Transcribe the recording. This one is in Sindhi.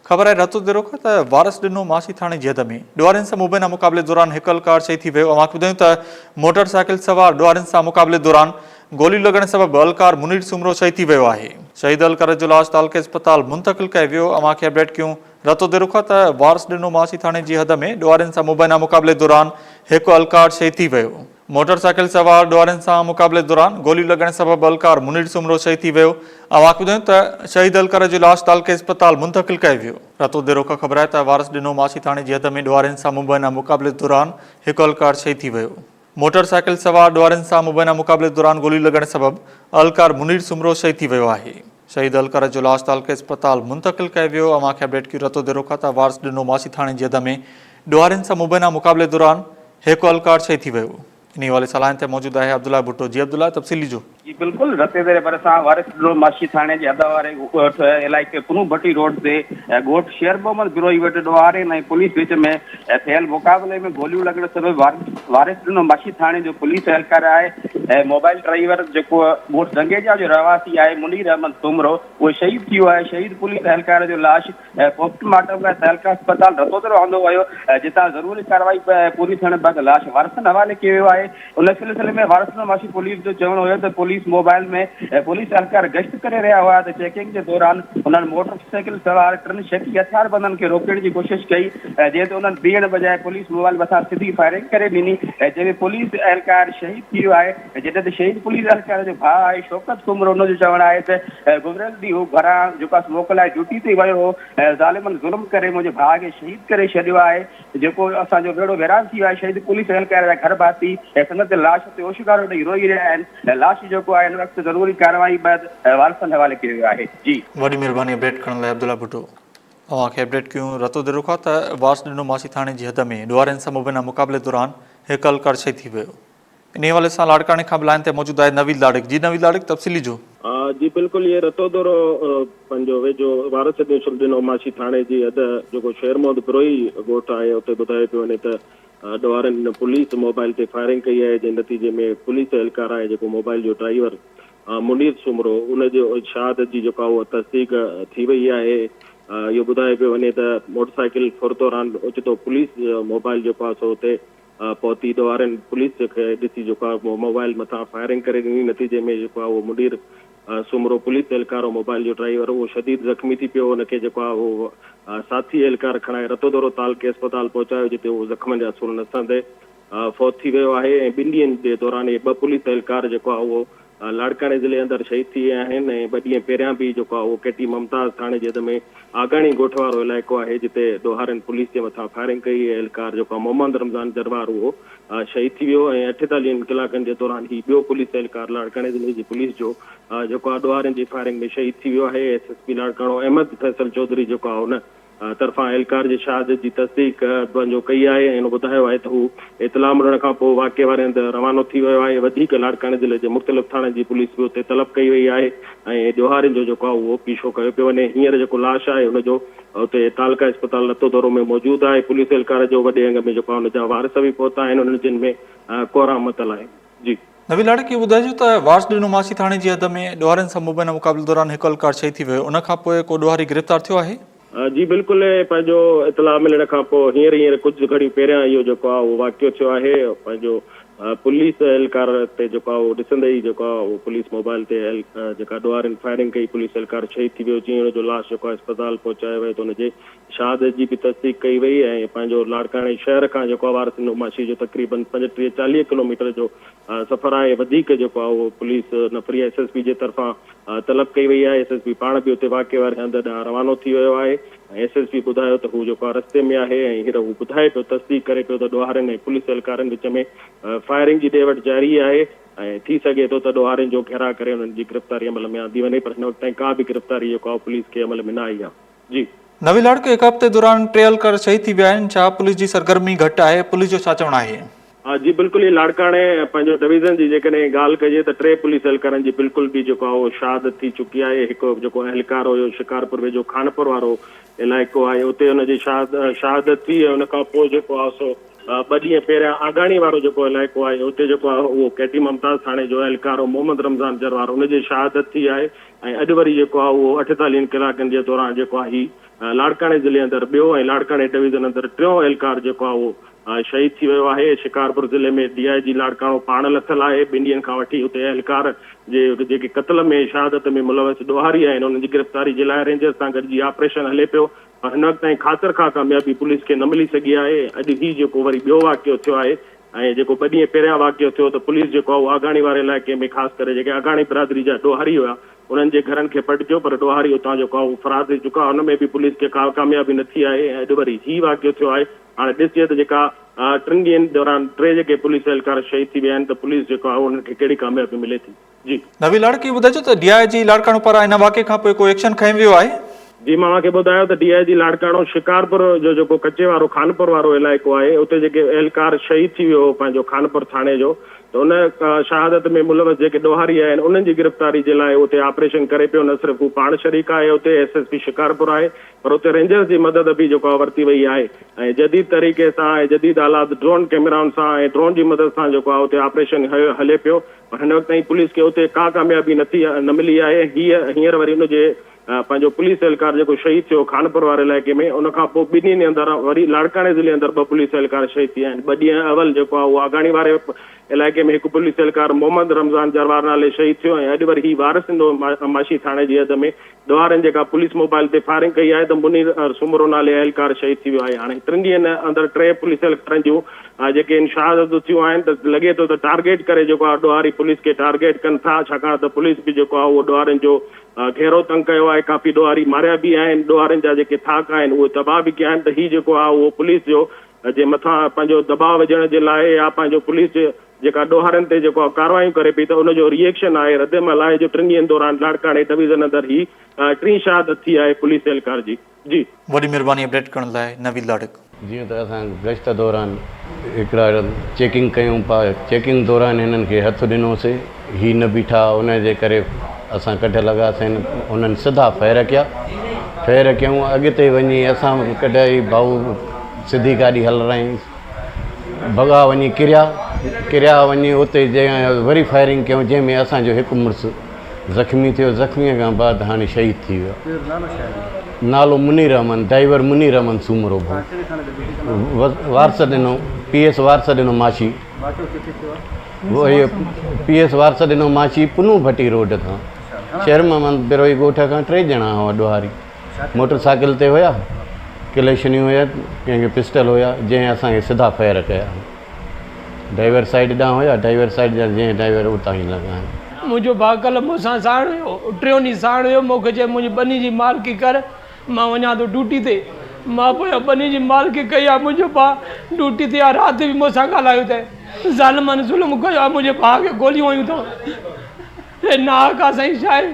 خبر آهي رتوديرو کان ته وارث ڏنو معاشي ٿاڻي جي حد ۾ ڏوهارين سان مبينا مقابلي دوران هڪ اهلڪار شهيد ٿي ويو. اوهان کي ٻڌايون ته موٽر سائيڪل سوار ڏوهارين سان مقابلي دوران گوليون لڳڻ سبب اهلڪار منير سومرو شهيد ٿي ويو آهي. شهيد اهلڪار جو لاش تعلقي اسپتال منتقل ڪيو ويو. اوهان کي اپڊيٽ ڪيون رتوديرو کان ته وارث ڏنو معاشي ٿاڻي جي حد ۾ ڏوهارين سان مبينا مقابلي دوران هڪ اهلڪار شهيد ٿي ويو. موٽر سائيڪل سوار ڏوهارين سان مقابلي دوران گوليون لڳڻ سبب اهلڪار منير سومرو شهيد ٿي ويو. اوهان کي ٻڌايون ته شهيد اهلڪار جو لاش تعلقي اسپتال منتقل ڪيو ويو. رتوديرو کان خبر آهي ته وارث ڏنو معاشي ٿاڻي جي حد ۾ ڏوهارين سان مبينا مقابلي دوران هڪ اهلڪار شهيد ٿي ويو. موٽر سائيڪل سوار ڏوهارين سان مبينا مقابلي دوران گوليون لڳڻ سبب اهلڪار منير سومرو شهيد ٿي ويو آهي. شهيد اهلڪار جو لاش تعلقي اسپتال منتقل ڪيو ويو. اوهان کي اپڊيٽ ڪيون رتوديرو کان ته وارث ڏنو معاشي ٿاڻي جي حد ۾ ڏوهارين سان مبينا مقابلي دوران هڪ اهلڪار شهيد ٿي ويو. انهي حوالي سان لائين تي موجود آهي عبدالله ڀٽو. جي عبدالله تفصيل ڏجو. جي بلڪل رتي ديري ڀرسان وارث ڏنو معاشي ٿاڻي جي حد واري ڳوٺ علائقي پنو ڀٽي روڊ تي ڳوٺ شير محمد بروهي وٽ ڏوهارين ۽ پوليس وچ ۾ ٿيل مقابلي ۾ گوليون لڳڻ سبب وارث ڏنو معاشي ٿاڻي جو پوليس اهلڪار آهي ۽ موبائل ڊرائيور جيڪو ڳوٺ زنگيجا جو رهواسي آهي منير احمد سومرو اهو شهيد ٿي ويو آهي شهيد پوليس اهلڪار جو لاش پوسٽ مارٽم لاء تعلقه اسپتال رتودرو آندو ويو، جتان ضروري ڪارروائي پوري ٿيڻ بعد لاش وارثن حوالي ڪيو ويو آهي. ان سلسلي ۾ وارثن معاشي پوليس جو چوڻ هيو ته پوليس موبائل ۾ پوليس اهلڪار گشت ڪري رهيا هئا ته چيڪنگ جي دوران انهن موٽر سائيڪل سوار ٽن شڪي هٿياربندن کي روڪڻ جي ڪوشش ڪئي، جنهن تي انهن بيهڻ بجاء پوليس موبائل مٿان سڌي فائرنگ ڪري ڏني، جنهن ۾ پوليس اهلڪار شهيد ٿي ويو آهي. جڏهن ته شهيد پوليس اهلڪار جو ڀاء آهي شوڪت سومرو ان جو چوڻ آهي ته گذريل ڏينهن هو گهران جيڪو آهي موڪلائي ڊيوٽي تي ويو هو ظالمن ظلم ڪري منهنجي ڀاء کي شهيد ڪري ڇڏيو آهي جيڪو اسان جو ويڙهو ويران ٿي ويو آهي شهيد پوليس اهلڪار جا گهر ڀاتي سندس لاش تي اوشڪارو ڏئي روئي رهيا آهن لاش جيڪو آهي هن وقت ضروري ڪارروائي بعد وارثن حوالي ڪيو ويو آهي جي. وڏي مھرباني اپڊيٽ ڪرڻ لاء عبدالله ڀٽو. اوهان کي اپڊيٽ ڪيون رتوديرو کان ته وارث ڏنو ماسي ٿاڻي جي حد ۾ ڏوهارين سان مبينا مقابلي دوران هڪ اهلڪار شهيد ٿي ويو. انهي حوالي سان لاڙڪاڻي کان به لائين تي موجود آهي نويد لاڙڪ جي نويد لاڙڪ تفصيل ڏجو. جي بلڪل اهي رتودورو پنهنجو ويجهو وارث ڏنو ماسي ٿاڻي جي حد جيڪو شير محمد بروهي ڳوٺ آهي اتي ٻڌايو پيو وڃي ته ڏوهارين پوليس موبائل تي فائرنگ ڪئي آهي جنهن نتيجي ۾ پوليس اهلڪار آهي جيڪو موبائل جو ڊرائيور منير سومرو ان جي شهادت جي جيڪا اها تصديق ٿي وئي آهي اهو ٻڌايو پيو وڃي ته موٽر سائيڪل ڦر دوران اوچتو پوليس موبائل جيڪو آهي سو اتي پهتي ڏوهارين پوليس کي ڏسي جيڪو آهي موبائل مٿان فائرنگ ڪري ڏني نتيجي ۾ جيڪو آهي اهو منير سومرو پوليس اهلڪار موبائل جو ڊرائيور اهو شديد زخمي ٿي پيو ان کي جيڪو آهي اهو ساٿي اهلڪار کڻائي رتودورو تعلقي اسپتال پهچايو جتي اهو زخمن جا سور نه سهندي فوت ٿي ويو آهي ۽ ٻن ڏينهن جي دوران اهي ٻه پوليس اهلڪار جيڪو آهي اهو لاڙڪاڻي ضلعي اندر شهيد ٿي ويا آهن ۽ ٻه ڏينهن پهريان به جيڪو آهي اهو ڪيٽي ممتاز ٿاڻي جي حد ۾ آگاڻي ڳوٺ وارو علائقو آهي جتي ڏوهارين پوليس جي مٿان فائرنگ ڪئي اهلڪار جيڪو آهي محمد رمضان جروار اهو شهيد ٿي ويو ۽ اٺيتاليهن ڪلاڪن جي دوران هي ٻيو پوليس اهلڪار لاڙڪاڻي ضلعي جي پوليس جو جيڪو آهي ڏوهارين جي فائرنگ ۾ شهيد ٿي ويو آهي S S P Larkana Ahmed Faisal Chaudhry جيڪو آهي ان طرفان اهلڪار جي شهادت جي تصديق پنهنجو ڪئي آهي ۽ هن ٻڌايو آهي ته هو اطلاع ملڻ کان پوء واقعي واري هنڌ روانو ٿي ويو آهي وڌيڪ لاڙڪاڻي ضلعي جي مختلف ٿاڻن جي پوليس به اتي طلب ڪئي وئي آهي ۽ ڏوهارين جو جيڪو آهي اهو پيشو ڪيو پيو وڃي هينئر جيڪو لاش آهي ان جو اتي تعلقه اسپتال رتودورو ۾ موجود آهي پوليس اهلڪار جو وڏي انگ ۾ جيڪو آهي ان جا وارث به پهتا آهن انهن جن ۾ ڪهرام متل آهي جي. نبيل لاڙڪي ٻڌايو ته وارث ڏنو ماسي ٿاڻي جي حد ۾ ڏوهارين سان مبينا مقابلي دوران هڪ اهلڪار شهيد ٿي ويو ان کان پوء ڪو ڏوهاري گرفتار ٿيو آهي؟ جي بلڪل پنهنجو اطلاع ملڻ کان پوء هينئر هينئر ڪجهه گهڙيون پهريان اهو جيڪو آهي اهو واقعو ٿيو آهي پنهنجو پوليس اهلڪار تي جيڪو آهي اهو ڏسندي ئي جيڪو آهي اهو پوليس موبائل تي جيڪا ڏوهارين فائرنگ ڪئي پوليس اهلڪار شهيد ٿي ويو جيئن ان جو لاش جيڪو آهي اسپتال پهچايو ويو ته ان جي شهادت جي به تصديق ڪئي وئي ۽ پنهنجو لاڙڪاڻي شهر کان جيڪو آهي وارث نماشي جو تقريبن 35 40 ڪلوميٽر جو سفر آهي وڌيڪ جيڪو آهي اهو پوليس نفري ايس ايس پي جي طرفان طلب ڪئي وئي آهي ايس ايس پي پاڻ به اتي واقعي واري هنڌ ڏانهن روانو ٿي ويو آهي ۽ ايس ايس پي ٻڌايو ته هو جيڪو آهي رستي ۾ آهي ۽ هينئر هو ٻڌائي پيو تصديق ڪري پيو ته ڏوهارين ۽ پوليس اهلڪارن وچ ۾ فائرنگ جي ڏي وٺ جاري آهي ۽ ٿي سگهي ٿو ته ڏوهارين جو گهيراء ڪري انهن جي گرفتاري عمل ۾ آندي وڃي پر هن وقت تائين ڪا به گرفتاري جيڪو آهي پوليس کي عمل ۾ نه آئي آهي جي. نوي لاڙڪ هڪ هفتي دوران ٽي اهلڪار شهيد ٿي ويا آهن، ڇا پوليس جي سرگرمي گهٽ آهي، پوليس جو ڇا چوڻ آهي؟ جي بلڪل هي لاڙڪاڻي پنهنجو ڊويزن جي جيڪڏهن ڳالهه ڪجي ته ٽي پوليس اهلڪارن جي بلڪل به جيڪو آهي اهو شهادت ٿي چڪي آهي هڪ جيڪو اهلڪار هيو شڪارپور ويجهو خانپور وارو علائقو آهي اتي ان جي شهادت ٿي ۽ ان کان پوء جيڪو آهي سو ٻه ڏينهن پهريان آگاڻي وارو جيڪو علائقو آهي اتي جيڪو آهي اهو ڪيٽي ممتاز ٿاڻي جو اهلڪار هو محمد رمضان جروار ان جي شهادت ٿي آهي ۽ اڄ وري جيڪو آهي اهو اٺيتاليهن ڪلاڪن جي دوران جيڪو آهي هي لاڙڪاڻي ضلعي اندر ٻيو ۽ لاڙڪاڻي ڊويزن اندر ٽيون اهلڪار جيڪو آهي اهو شهيد ٿي ويو آهي. شڪارپور ضلعي ۾ ڊي I جي لاڙڪاڻو پاڻ لٿل آهي. ٻن ڏينهن کان وٺي اتي اهلڪار جي جيڪي قتل ۾ شهادت ۾ ملوث ڏوهاري آهن انهن جي گرفتاري جي لاء رينجرز سان گڏجي آپريشن هلي پيو پر هن وقت تائين خاطر خواهه ڪاميابي پوليس کي نه ملي سگهي آهي. اڄ هي جيڪو وري ٻيو واقعو ٿيو آهي ۽ جيڪو ٻه ڏينهن پهريان واقعو ٿيو ته پوليس جيڪو آهي اهو آگاڻي واري علائقي ۾ خاص ڪري جيڪي آگاڻي برادري جا ڏوهاري هيا انهن جي گهرن کي پٽجيو پر ڏوهاري اتان جيڪو آهي اهو فرار ٿي چڪا ان ۾ به پوليس کي ڪا ڪاميابي نه ٿي آهي ۽ اڄ وري هي واقعو ٿيو آهي هاڻي ڏسجي ته جيڪا ٽن ڏينهن دوران ٽي جيڪي پوليس اهلڪار شهيد ٿي ويا آهن ته پوليس جيڪو آهي انهن کي ڪهڙي ڪاميابي ملي ٿي جي. نوي لاڙڪي ٻڌائجو ته ڊي I جي لاڙڪاڻو پاران ان واقعي کان پوء ڪو ايڪشن کنيو ويو آهي؟ جي مان اوهان کي ٻڌايو ته ڊي I جي لاڙڪاڻو شڪارپور جو جيڪو ڪچي وارو خانپور وارو علائقو آهي اتي جيڪي اهلڪار شهيد ٿي ويو هو پنهنجو خانپور ٿاڻي جو ته ان شهادت ۾ ملوث جيڪي ڏوهاري آهن انهن جي گرفتاري جي لاء اتي آپريشن ڪري پيو نه صرف هو پاڻ شريڪ آهي اتي ايس ايس پي شڪارپور آهي پر اتي رينجرز جي مدد به جيڪو آهي ورتي وئي آهي ۽ جديد طريقي سان ۽ جديد آلات ڊرون ڪئميرائن سان ۽ ڊرون جي مدد سان جيڪو آهي اتي آپريشن هلي پيو پر هن وقت تائين پوليس کي اتي ڪا ڪاميابي نه ٿي نه ملي آهي هيء هينئر وري ان جي پنهنجو پوليس اهلڪار جيڪو شهيد ٿيو خانپور واري علائقي ۾ ان کان پوء ٻن ڏينهن اندر وري لاڙڪاڻي ضلعي اندر ٻه پوليس اهلڪار شهيد ٿي ويا آهن ٻه ڏينهن اول جيڪو آهي اهو آگاڻي واري علائقي ۾ هڪ پوليس اهلڪار محمد رمضان جروار نالي شهيد ٿيو ۽ اڄ وري هي وارث سنڌو معاشي ٿاڻي جي حد ۾ ڏوهارين جيڪا پوليس موبائل تي فائرنگ ڪئي آهي ته منير سومرو نالي اهلڪار شهيد ٿي ويو آهي هاڻي ٽن ڏينهن اندر ٽي پوليس اهلڪارن جون جيڪي آهن شهادتون ٿيون آهن ته لڳي ٿو ته ٽارگيٽ ڪري جيڪو آهي ڏوهاري پوليس کي ٽارگيٽ ڪن ٿا ڇاڪاڻ ته پوليس به جيڪو آهي اهو ڏوهارين جو گهيرو تنگ ڪيو آهي، ڪافي ڏوهاري ماريا به آهن، ڏوهارين جا جيڪي ٿاڪ آهن اهي تباهه به ڪيا آهن ته هي جيڪو آهي اهو پوليس جو جي مٿان پنهنجو دٻاء وجهڻ جي لاء يا پنهنجو پوليس جيڪا ڏوهارين تي جيڪو آهي ڪاروايون ڪري پئي ته ان جو ري ايڪشن آهي ردعمل آهي جو ٽن ڏينهن دوران لاڙڪاڻي ڊويزن اندر هي ٽين شهادت ٿي آهي پوليس اهلڪار جي. جي. وڏي مھرباني اپڊيٽ ڪرڻ لاء نويد لاڙڪ. جيئن ته اسان گشت دوران هڪڙا چيڪنگ ڪيون پا چيڪنگ دوران هنن کي هٿ ڏنوسي هي نه بيٺا ان جي ڪري اسان ڪڍ لڳاسين انهن سڌا فير ڪيا فير ڪيون اڳتي وڃي اسان ڪڍ هي ڀائو سڌي گاڏي هلرائين ڀڳا وڃي ڪريا ڪريا وڃي اتي جنهن وري فائرنگ ڪيون جنهن ۾ اسان جو هڪ مڙس زخمي ٿيو، زخميء کان بعد هاڻي شهيد ٿي ويو. نالو منير احمد، ڊرائيور منير احمد سومرو ڀو. وارث ڏنو، پي ايس وارث ڏنو ماشي. پي ايس وارث ڏنو ماشي پنو ڀٽي روڊ تان. شير محمد بروهي ڳوٺ کان ٽي ڄڻا هئا ڏوهاري. موٽر سائيڪل تي هيا، ڪليشنيون هيا، ڪنهن کي پسٽل هيا، جنهن اسان کي سڌا فائر ڪيا. ڊرائيور سائيڊ ڏانهن هيا، ڊرائيور سائيڊ جا جنهن ڊرائيور اتان ئي لڳا آهن. منهنجو ڀاء ڪلهه مون سان ساڻ هيو، ٽيون ڏينهن ساڻ هيو، مون کي چيائين منهنجي ٻني جي مالڪي ڪر، مان وڃان ٿو ڊيوٽي تي. مان پويان ٻني جي مالڪي ڪئي آهي، منهنجو ڀاء ڊيوٽي تي آهي، رات به مون سان ڳالهايو اٿئي. ظالمن ظلم ڪيو آهي، منهنجي ڀاء کي گوليون هنيون اٿئون. هي ناحق آهي سائين، ڇا آهي؟